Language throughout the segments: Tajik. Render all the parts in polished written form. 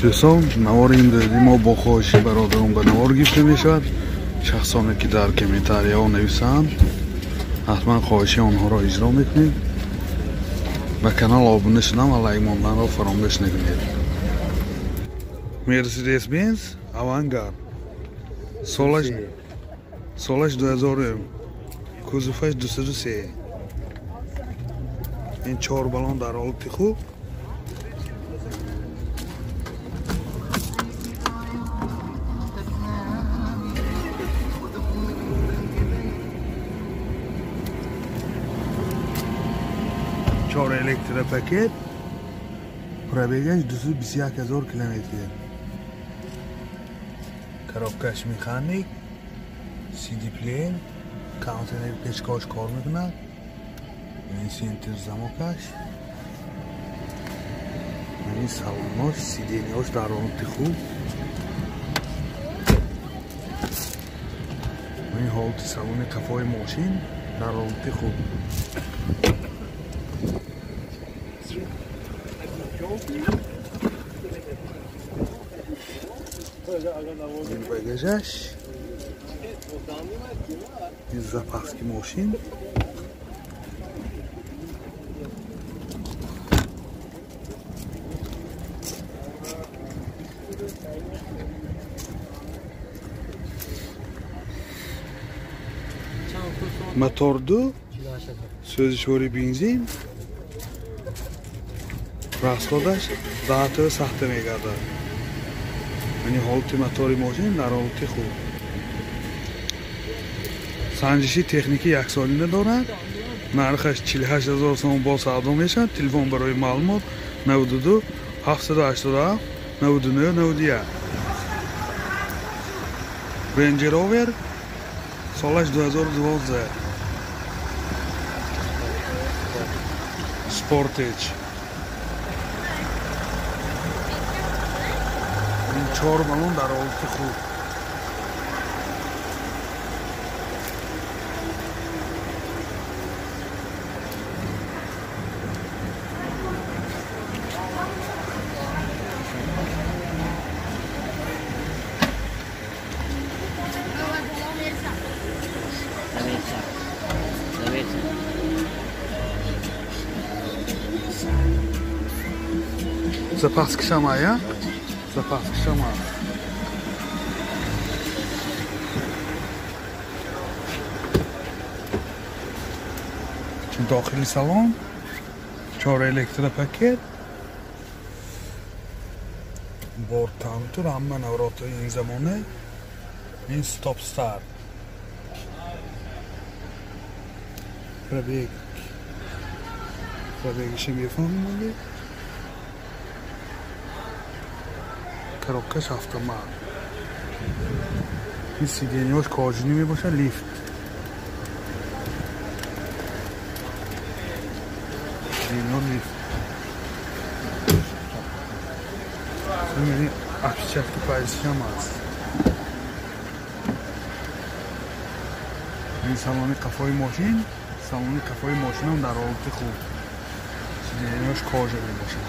Дӯстон, навори имрӯзи мо бо хоҳиши бародарон ба навор гирифта мешавад. Шахсоне ки дар комментарияҳо нависанд, ҳатман хоҳиши онҳоро иҷро мекунем. Ба канал обуна шудан ва лайк монданро фаромӯш накунед. Мерседес-Бенз Авангард солаш 2000, кузоваш 203. Ин 4 баллон дар ҳолати хуб. Чор электропакет, пробегаш 221 000 километр. Коробкаш механик, CD плеер, кондиционер печкаш кор мекунад, ин центр замокаш, ин салонош, сиденьяш дар ҳолати хуб. Ин ҳолати салони қафои мошин дар ҳолати хуб. Ин багажаш, ин запаски мошин. Мотор 2, сӯзишвори бензин, расходаш 10 сахта мегардад. Яъне ҳолати мотори мошин дар ҳолати хуб. Санҷиши техникӣ яксолина дорад. Нархаш 48 000 сомон бо савдо мешавад. Телефон барои маълумот 92 787 99 91. Range Rover солаш 2012, Sportage. Ин 4 баллон дар ҳолати хуб. Запаски шама, я? Запаски шама. Дохили салон, 4 электропакет, борт компьютер, ҳама навроти ин замона, ин стоп старт. Пробег. Пробегиши мефаҳмонед. Коробкаш автомат. Ин сиденьяш кожаный мебошад, лифт. Сиденья лифт. Яъне отпечатки пальцам аст. Ин салони қафои мошин, салони қафои мошинам дар ҳолати хуб. Сиденьяш кожа мебошад.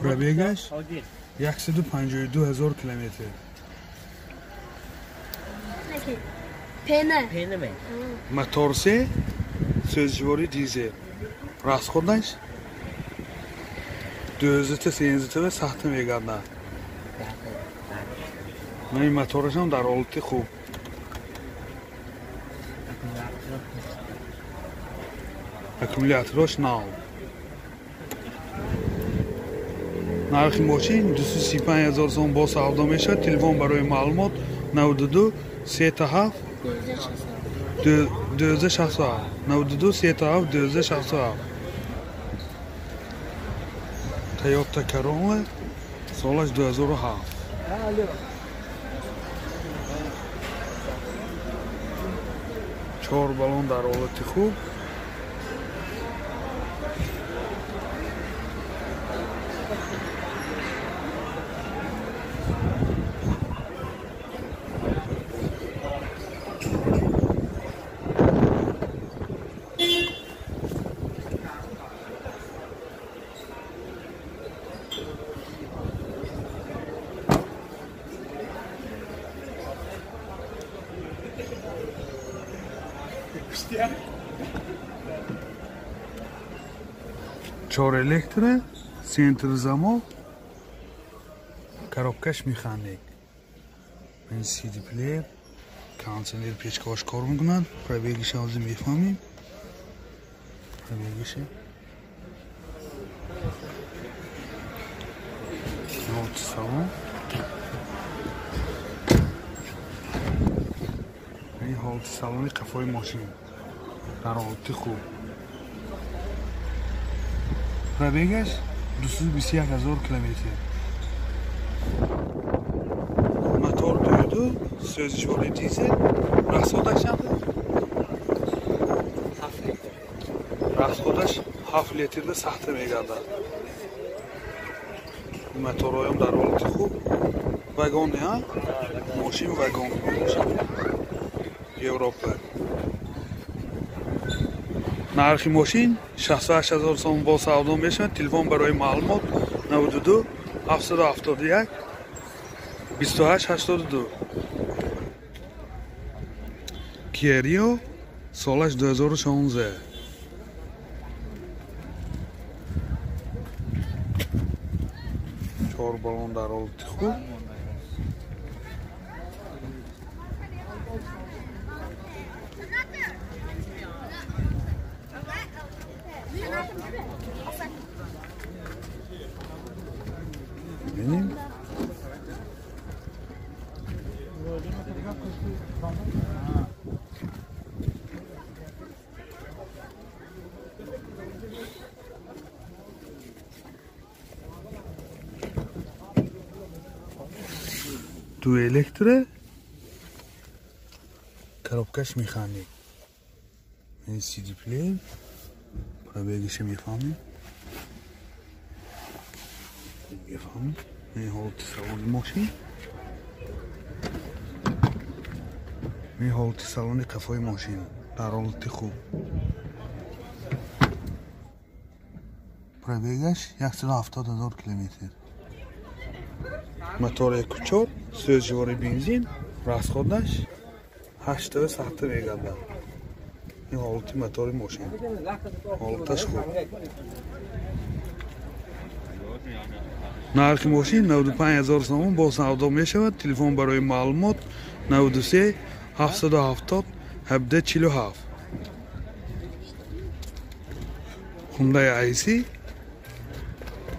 Пробегаш 152 000 километр. Мотор 3, сӯзишвори дизел. Расходаш 12-13 сахта мегардад. Ин моторашам дар ҳолати хуб. Аккумулятораш нав. Нархи мошин 235 000 сом бо савдо мешавад. Телефон барои маълумот 92 37 1267 92 37 1267. Toyota Corolla солаш 2007. 4 баллон дар ҳолати хуб. Чор электро, центр замок, коробкаш механик. Ин CD плеер, кондиционер печкаҳош кор мекунад. Пробегиша ҳозир мефаҳмем. Пробегиша. Салон. Ин ҳолати салони қафои мошин дар ҳолати хуб. Пробегаш 221 000 километр. Мотор 2.2, сӯзишвори дизел, расходаш чанд? 7 литр. Расходаш 7 литрда сахта мегардад. Моторҳоям дар ҳолати хуб. Вагон не, мошин вагон мебошад. Европа. Нархи мошин 68 000 сом бо савдо мешавад. Телефон барои маълумот 92 771 28 82. Kia Rio солаш 2016. Чор балон дар ҳолати хуб. Бинем. Ду электро, коробкаш механик. Ин CD плеер, пробегиша мефаҳмем. Мефаҳмем. Ин ҳолати салони мошин. Ин ҳолати салони қафои мошин дар ҳолати хуб. Пробегаш 170 000 километр. Мотор 1.4, сӯзишвори бензин, расходаш 8 сахта мегардад. Ин ҳолати мотори мошин. Ҳолаташ хуб. Нархи мошин 95 000 сомон бо савдо мешавад. Телефон барои маълумот 93 770 17 47. Hyundai IC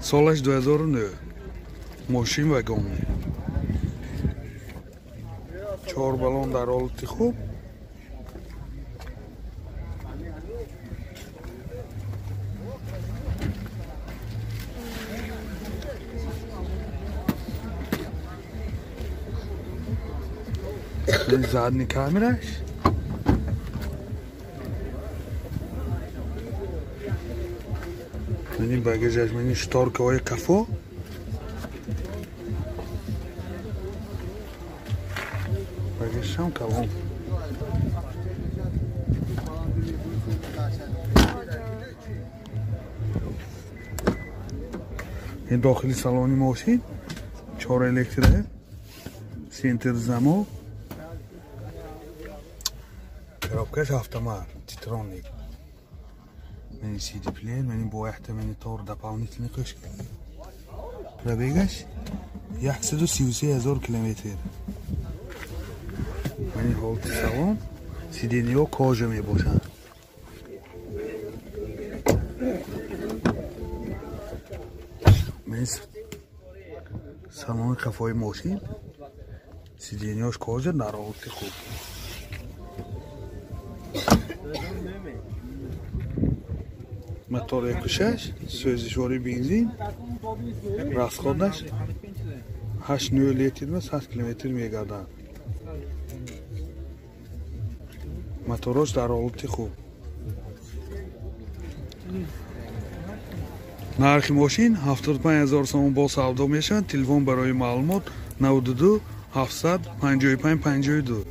солаш 2009. Мошин вагон. Чор балон дар ҳолати хуб. Задний камераш. Мени багажаш, мени шторкаҳои қафо. Багажшам калон. Ин дохили салони мошин, чор электро, центр замок, коробкаш автомат, титроник. Мени CD плеер, мени бо якта монитор дополнительный қӯшка. Пробегаш 133 000 километр. Мени ҳолати салон, сиденьяҳо кожа мебошанд. Мени салони қафои мошин, сиденьяҳош кожа дар ҳолати хуб. Мотор 1.6, сӯзишвори бензин, расходаш 8.9 литр ва 100 километр мегардад. Моторош дар ҳолати хуб. Нархи мошин 75 000 сомон бо савдо мешавад. Телефон барои маълумот 92 755 52.